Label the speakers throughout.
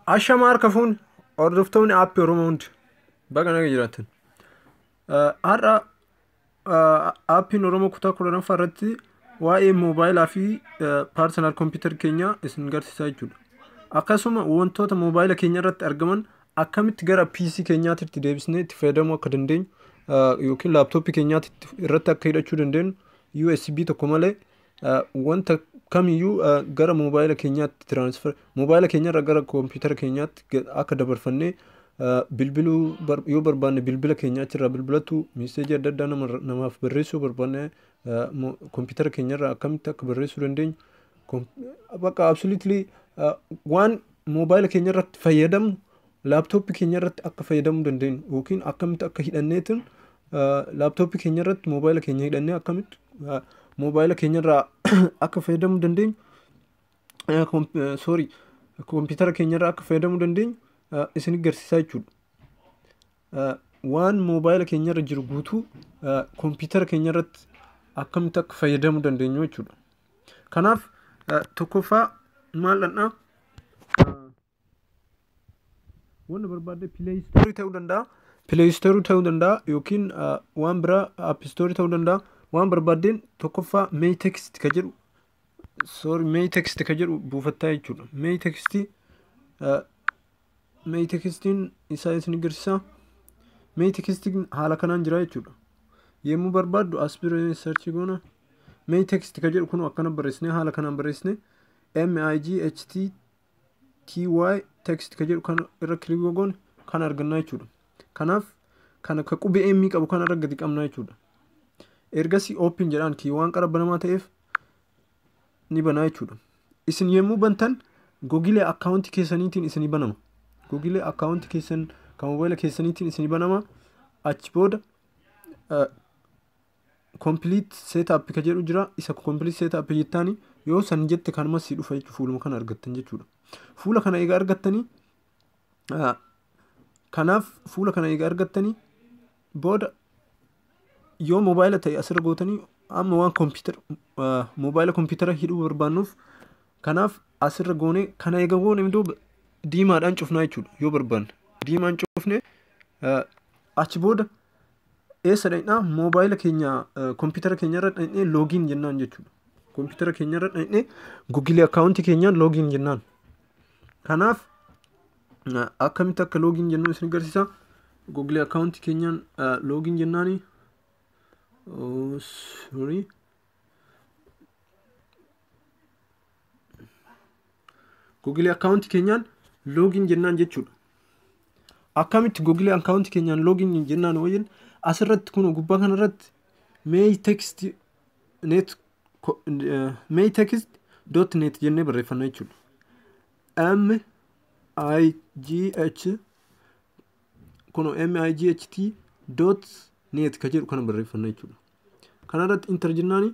Speaker 1: Ashama harka fuun hordoftoonni aappii Oromoo hundi baga naga jiraatan. Har'a aappiin Oromoo kutaa 10ffaa irratti waa'ee moobaayilaa fi personal computer keenya isin garsiisaa jechuudha. Akkasuma wantoota moobaayila keenya irratti argaman akkamitti gara PC keenyaatti deebisnee itti fayyadamuu akka dandeenyu yookiin laaptooppii keenyaatti irratti akka hidhachuu dandeenyu USB tokko malee wanta kamiyyuu gara moobaayila keenyaatti transfer moobaayila keenyarra gara koompitara keenyaatti akka dabarfannee bilbiluu yoo barbaanne bilbila keenya achirraa bilbilatu meeseejii adda addaa namaaf barreessuu barbaanne koompitara keenyarraa akkamitti akka barreessuu dandeenyu bakka absolutely waan moobaayila keenyarratti fayyadamnu laaptooppii keenyarratti akka fayyadamuu dandeenyu yookiin akkamitti akka hidhanneetiin laaptooppii keenyarratti moobaayila keenya hidhannee akkamitti moobaayila keenyarraa akka fayyadamuu dandeenyu sorry koompitara keenyarraa akka fayyadamuu dandeenyu isin agarsiisaa jechuudha. Waan moobaayila keenyarra jiru guutuu koompitara keenyarratti akkamitti akka fayyadamuu dandeenyu jechuudha. Kanaaf tokkoffaa maal dhandhaa wanna barbaadde Play Store ta'uu danda'a. Play Store ta'uu danda'a yookiin waan biraa App Store ta'uu danda'a. Waan barbaaddeen tokkoffaa May Text ka jedhu sorry May Text ka jedhu buufattaa jechuudha. May Text May Textiin isaa isin agarsiisa. May Textiin haala kanaan jira jechuudha. Yemmuu barbaaddu as bira search goona. May Text ka jedhu kun akkana barreessine haala kanaan barreessine M I G H T T Y text ka jedhu kana irra kilik goone kan argannaa jechuudha. Kanaaf kana ka qubee M qabu kana irra gadi qabnaa jechuudha. Ergasii open jedhaan kii waan qara banamaa ta'eef ni banaa jechuudha. Isin yemmuu bantan Google account keessaniitiin isinii banama. Google account keessan kan moobaayila keessaniitiin isinii banama. Achi booda complete setup ka jedhu jira. Isa complete setup jettaani yoo san jette kanuma si dhufa jechuudha. Fuuluma kana argattan jechuudha. Fuula kana egaa argattanii kanaaf fuula kana egaa argattanii booda yoo moobaayila ta'e asirra gootanii amma waan kompiitara moobaayila kompiitara hidhuu barbaannuuf kanaaf asirra goone kana egaa goone duuba diimaadhaan cufnaa jechuudha. Yoo barbaanne diimaan cufne achi booda eessa dhaqnaa moobaayila keenya kompiitara keenyarra dhaqnee loogiin jennaan jechuudha. Kompiitara keenyarra dhaqnee Google account keenyaan loogiin jennaan. Kanaaf akkamitti akka loogiin jennu isin agarsiisa. Google account keenyaan loogiin jennaani. Oh, sorry. Google account keenyaan loogiin jennaan jechuudha. Akkamitti Google account keenyaan loogiin jennaan wayyin asirratti kun gubbaa kanarratti May Text net May Text dot net jennee barreeffanna jechuudha. M I G H kun M I G H T dot net ka jedhu kana barreeffanna jechuudha. Kanarratti enter jennaani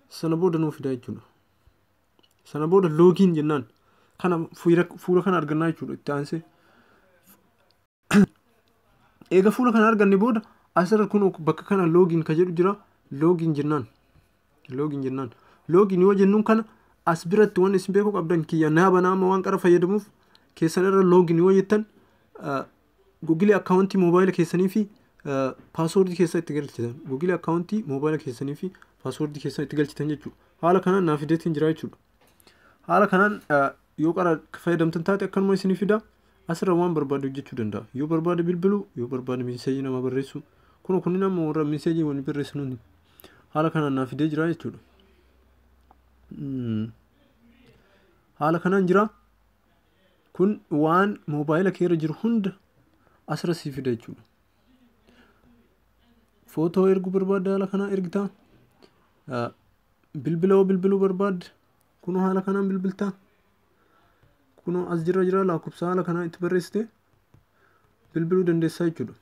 Speaker 1: sana booda nuu fida jechuudha. Sana booda loogiin jennaan kana fuula kana argannaa jechuudha. Itti aansee eega fuula kana arganne booda asirra kun bakka kana loogiin ka jedhu jira. Loogiin jennaan loogiin jennaan loogiin yoo jennuun kana as biratti waan isin beekuu qabdan kiyya naa banaa amma waan qara fayyadamuuf keessan irra loogiin yoo jettan Google account moobaayila keessanii fi paaswoordii keessa itti galchitan. Google account moobaayila keessanii fi paaswoordii keessa itti galchitan jechuudha. Haala kanaan naa fideetiin jira jechuudha. Haala kanaan yoo qara fayyadamtan taate akkanuma isinii fida. Asirra waan barbaade hojjechuu danda'a. Yoo barbaade bilbiluu, yoo barbaade meeseejii nama barreessuu. Kun kunniin amma warra meeseejii waliin barreessanuuni. Haala kanaan naa fidee jira jechuudha. Haala kanaan jira. Kun waan moobaayila kee irra jiru hunda asirra sii fida jechuudha. Footoo erguu barbaadde haala kanaan ergitaa. Bilbila yoo bilbiluu barbaadde kunoo haala kanaan bilbiltaa. Kunoo as jira jira lakkoofsa haala kanaan itti barreessite bilbiluu dandeessaa jechuudha.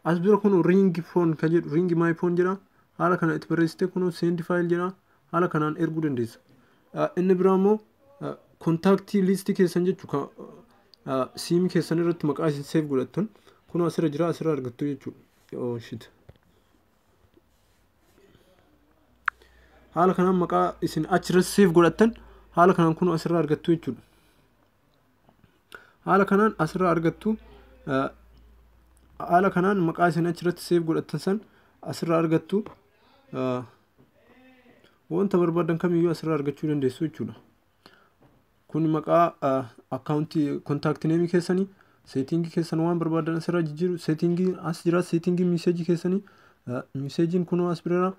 Speaker 1: As bira kunoo ring phone ka jedhu ring my phone jedha. Haala kanaan itti barreessite kunoo send file jedha. Haala kanaan erguu dandeessa. Inni biraa immoo kontaaktii liistii keessan jechuudha. Siimii keessan irratti maqaa isin seef godhattan kunoo asirra jira asirra argattu jechuudha. Oh shit. Haala kanaan maqaa isin achirra seef godhattan haala kanaan kunoo asirra argattu jechuudha. Haala kanaan asirraa argattu. Haala kanaan maqaa isin achirratti save godhattan san asirraa argattu. Wanta barbaadan kamiyyuu asirraa argachuu dandeessu jechuudha. Kun maqaa akkaawuntii contact nameii keessanii, settingii keessan waan barbaadan asirraa jijjiiru. Settingii as jira, settingii messageii keessanii, messageiin kunoo as bira.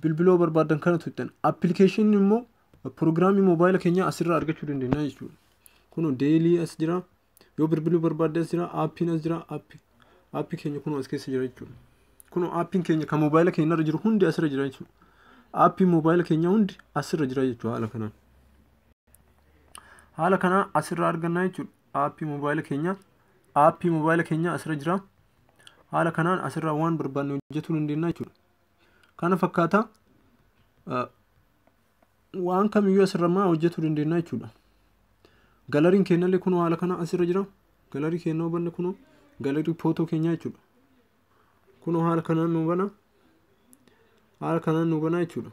Speaker 1: Bilbiloo barbaadan kana tuqxan. Appilikeeshiniin immoo piroogiraamii moobaayila keenyaa asirraa argachuu dandeenya jechuudha. Kunoo daily as jira, yoo bilbiluu barbaadde as jira, aappiin as jira, aappii keenya kunoo as keessa jira jechuudha. Kunoo aappiin keenya kan moobaayila keenya irra jiru hundi asirra jira jechuudha. Aappiin moobaayila keenya hundi asirra jira jechuudha haala kanaan. Haala kanaa asirraa argannaa jechuudha. Aappii moobaayila keenya, aappii moobaayila keenya asirra jira. Haala kanaan asirraa waan barbaanne hojjetuu dandeenya jechuudha. Kana fakkaata, waan kamiyyuu asirra maa hojjetuu dandeenya jechuudha. Galaryiin keenyallee kunoo haala kana asirra jira. Gallery keenya hubanne, kunoo gallery photo keenyaa jechuudha. Kunoo haala kanaan nu bana. Haala kanaan nu bana jechuudha.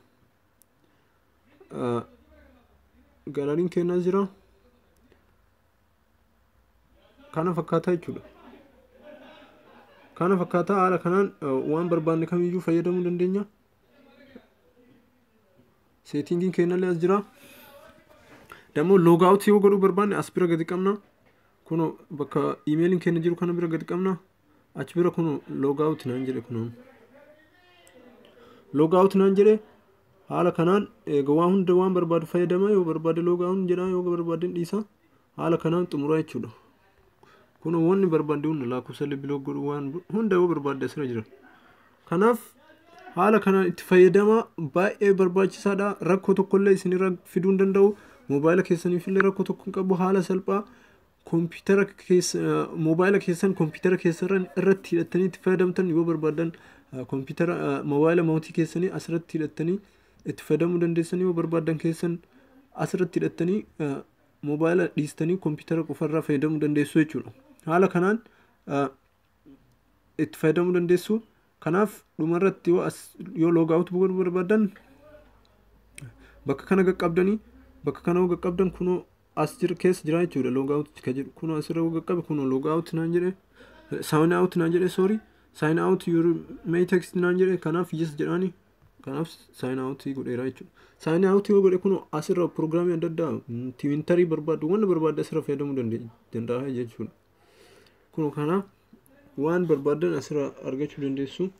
Speaker 1: Galleryiin keenyas jira. Kana fakkaata jechuudha. Kana fakkaata, haala kanaan waan barbaanne kamiyyuu fayyadamuu dandeenya. Settingiin keenyallee as jira. Dammoo logout yoo godhuu barbaanne as bira gadi qabna. Kunoo bakka iimeeliin keenya jiru kana bira gadi qabna. Achi bira kunoo logout naan jedhe, kunoo. Logout naan jedhe. Haala kanaan egaa waan hunda waan barbaadu fayyadama, yoo barbaade logout jedha, yoo barbaade dhiisa. Haala kanaan xumuraa jechuudha. Kunoo wanni barbaade hunda, lakkoofsa block godhuu, waan hunda yoo barbaade asirra jira. Kanaaf haala kanaan itti fayyadama, baay'ee barbaachisaadha. Rakkoo tokkollee isinirra fiduu hin danda'u. Moobaayila keessaniif illee rakkoo tokko hin qabu. Haala salphaa kompiitara keessa, moobaayila keessan kompiitara keessan irratti hidhattanii itti fayyadamtan, yoo barbaadan kompiitara moobaayila mootii keessanii asirratti hidhattanii itti fayyadamuu dandeessanii, yoo barbaadan keessan asirratti hidhattanii moobaayila dhiistanii kompiitara qofarraa fayyadamuu dandeessu jechuudha. Haala kanaan itti fayyadamuu dandeessu. Kanaaf dhumarratti yoo as yoo logout godhuu barbaadan bakka kana qaqqabdanii, bakka kana yoo qaqqabdan kunoo as jira, keessa jira jechuudha. Logout ka jedhu kunoo asirra yoo qaqqabe, kunoo logout naan jedhe, sign out naan jedhe, sorry, sign out your may text naan jedhe. Kanaaf yes jedhaani. Kanaaf sign out godheera jechuudha. Sign out yoo godhe kunoo asirra piroogiraamii adda addaa, Twitterii barbaadu, wanna barbaadde asirra fayyadamuu danda'a jechuudha. Kunoo kana waan barbaadan asirra argachuu dandeessu.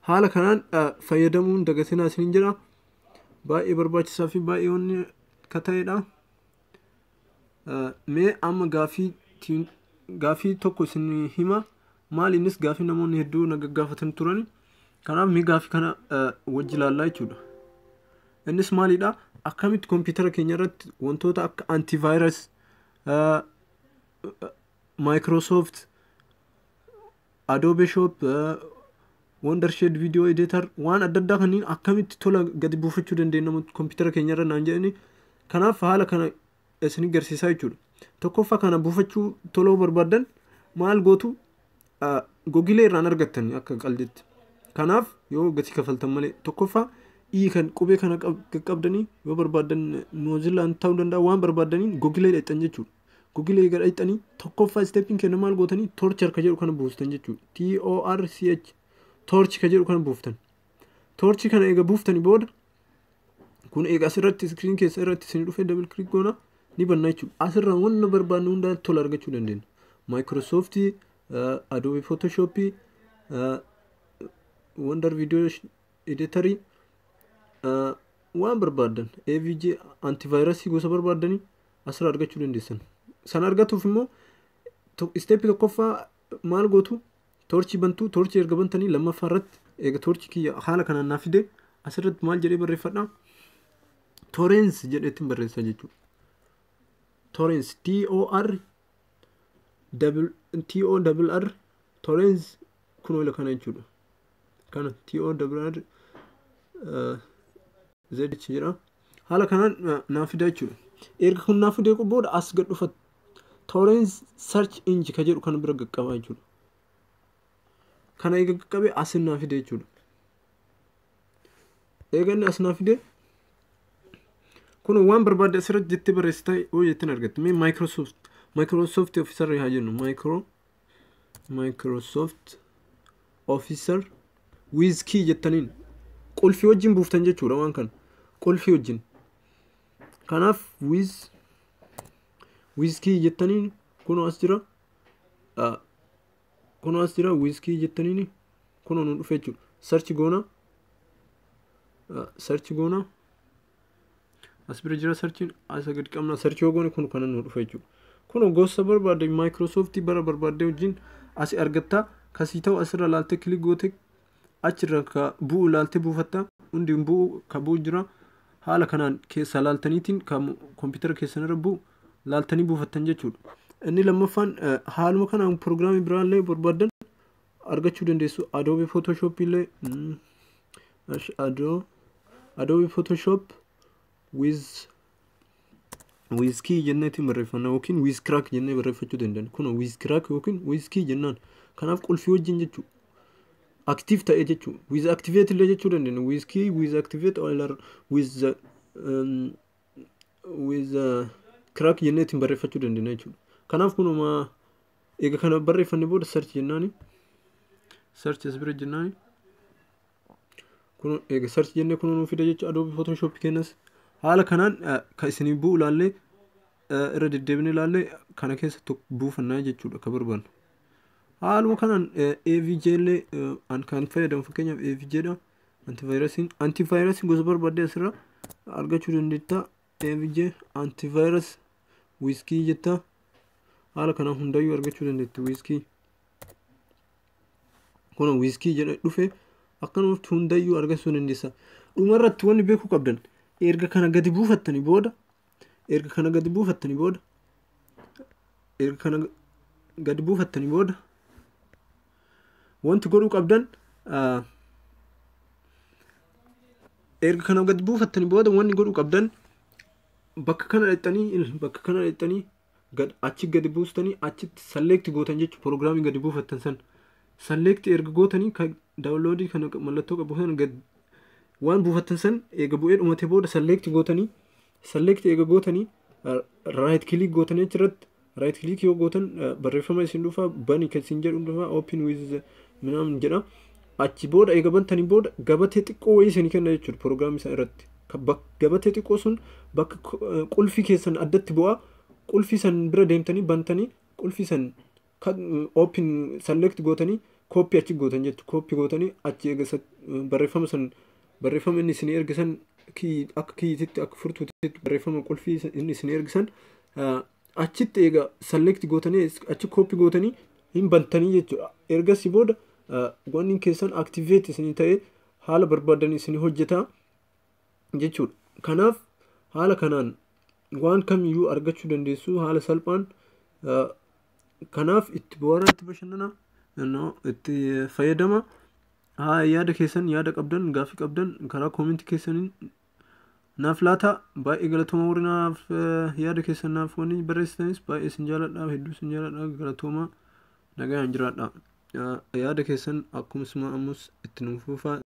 Speaker 1: Haala kanaan fayyadamuun dagatinaa isiniin jedha. Baay'ee barbaachisaa fi baay'ee wanni ka ta'edha. Mee amma gaafii tokko isin hima. Maal innis? Gaafii namoonni hedduu na gaggaafatan turan. Kanaaf mee gaafii kana wajji ilaallaa jechuudha. Innis maalidha? Akkamitti kompiitara keenya irratti wantoota akka antivirus, Microsoft, Adobe Shop, Wondershare Video Editor, waan adda addaa kanneen akkamitti tola gadi buufachuu dandeenya kompiitara keenya irra naan jedhani. Kanaaf haala kana isin agarsiisaa jechuudha. Tokkoffaa, kana buufachuu toloo barbaadan maal gootu? Googleee irraan argattan akka qalditti. Kanaaf yoo gatii kafaltan malee, tokkoffaa ii kan qubee kana qaqqabdanii, yoo barbaadan Mozillaan ta'uu danda'a, waan barbaadaniin Googleee dhaqxan jechuudha. Googleee gara dhaqxanii, tokkoffaa stepiin kenna maal gootanii? Torch ka jedhu kana buuftan jechuudha. Torch, Torch ka jedhu kana buuftan. Torch kana eega buuftanii booda, kun eega asirratti screen keessa irratti isin dhufee, double click goona, ni banna jechuudha. Asirraa wanna barbaadnu hundaa tola argachuu dandeenya. Microsoft, Adobe Photoshop, Wonder Video Editorii, waan barbaadan, AVG antivirusii gosa barbaadanii asirraa argachuu dandeessan. Sana argatuuf immoo stepii tokkoffaa maal gootu? Torchii bantuu. Torchii erga bantanii, lammaffaa irratti eega Torchii kiyya haala kanaan naaf fide, asirratti maal jedhee barreeffadha? Torrents jedheetti barreessa jechuudha. Torrents, T O R T O double R, Torrents kunoo kana jechuudha. Kana T O double R Z jedha. Haala kanaan naaf fida jechuudha. Erga kun naaf fidee booda as gad dhufa, Torrents search engine ka jedhu kana bira qaqqaba jechuudha. Kana eega qaqqabee as naaf fide jechuudha. Eega inni as naaf fide, Kun waan barbaadde asirratti jettee barreessita yoo jettan argatte. Mee Microsoft Officer haa jennu. Microsoft Officer with key jettaniin qulfii wajjin buuftan jechuudha waan kana qulfii wajjin. Kanaaf with key jettaniin kunoo as jira. Kunoo as jira, with key jettaniin kunoo nu dhufe jechuudha. Search goona. Search goona. As bira jira searchiin, asa gadi qabna. Search yoo goone kun kana nu dhufe jechuudha. Kun gosa barbaadde Microsoft bara barbaadde wajjin asi argatta. Kasii ta'u asirra laaltee click goote, achirra ka bu'u laaltee buufatta. Hundi bu'u ka bu'u jira. Haala kanaan keessa laaltaniitiin ka kompiitara keessanirra bu'u laaltanii buufattan jechuudha. Inni lammaffaan, haaluma kanaan piroogiraamii biraallee barbaaddan argachuu dandeessu. Adobe Photoshop illee, Adobe Photoshop with key jenneetiin barreeffanna yookiin with crack jennee barreeffachuu dandeenya. Kun with crack yookiin with key jennaan. Kanaaf qulfii wajjin jechuudha. Active ta'e jechuudha. With activate illee jechuu dandeenya. With key, with activate or with crack jenneetiin barreeffachuu dandeenya jechuudha. Kanaaf kunuma eega kana barreeffanne booda search jennaani. Search as bira jennaani. Kun eega search jennee kun nuu fida jechuudha Adobe Photoshop kennas. Haala kanaan kan isinii bu'u ilaallee, irra deddeebinee ilaallee, kana keessa buufannaa jechuudha ka barbaannu. Haaluma kanaan AVG illee an kan fayyadamu fakkeenyaaf AVG dha. Antivaayirasiin gosa barbaadde asirra argachuu dandeetta. AVG antivirus with key jetta. Haala kanaan hundayyuu argachuu dandeetti with key. Kun with key jedhe dhufe, akkanumatti hundayyuu argachuu dandeessa. Dhumarratti wanni beekuu qabdan, erga kana gadi buufattanii booda erga kana gadi buufattanii booda erga kana gadi buufattanii booda wanti godhuu qabdan, erga kana gadi buufattanii booda wanni godhuu qabdan, bakka kana dhaqxanii achi gadi buustanii achitti select gootan jechuudha. Piroogiraamii gadi buufattan san select erga gootanii, kan downloadii kana mallattoo qabu sana gad waan buufattan san eega bu'ee dhumate booda select gootanii, select eega gootanii, right click gootanii, achirratti right click yoo gootan barreeffama isin dhufa, bani kan isin jedhu dhufa, open with minaamin jedha. Achi booda eega bantanii booda gabatee xiqqoo wayii isinii kenna jechuudha. Piroogiraamii isaa irratti gabatee xiqqoo sun bakka qulfii keessan addatti bu'a. Qulfii san bira deemtanii bantanii, qulfii san open select gootanii, copy achi gootan jechuudha. Copy gootanii achi eega barreeffama san, barreeffama inni isinii ergisan, akka kiyyititti, akka furtuutitti, barreeffama qulfii inni isinii ergisan achitti eega select gootanii achi copy gootanii hin bantanii jechuudha. Ergasii booda wanni keessan activate isinii ta'e haala barbaadan isinii hojjetaa jechuudha. Kanaaf haala kanaan waan kamiyyuu argachuu dandeessu haala salphaan. Kanaaf itti bohaaraa, itti bashannana, itti fayyadama. Haa, yaada keessan, yaada qabdan, gaaffii qabdan karaa koomentii keessaniin naaf laata. Baay'ee galatooma. Warri naaf yaada keessan naaf wanni barreessitanis baay'ee isin jaaladha, hedduu isin jaaladha. Galatooma, nagaan jiraadha. Yaada keessan akkuma ammas itti nuuf fufaa.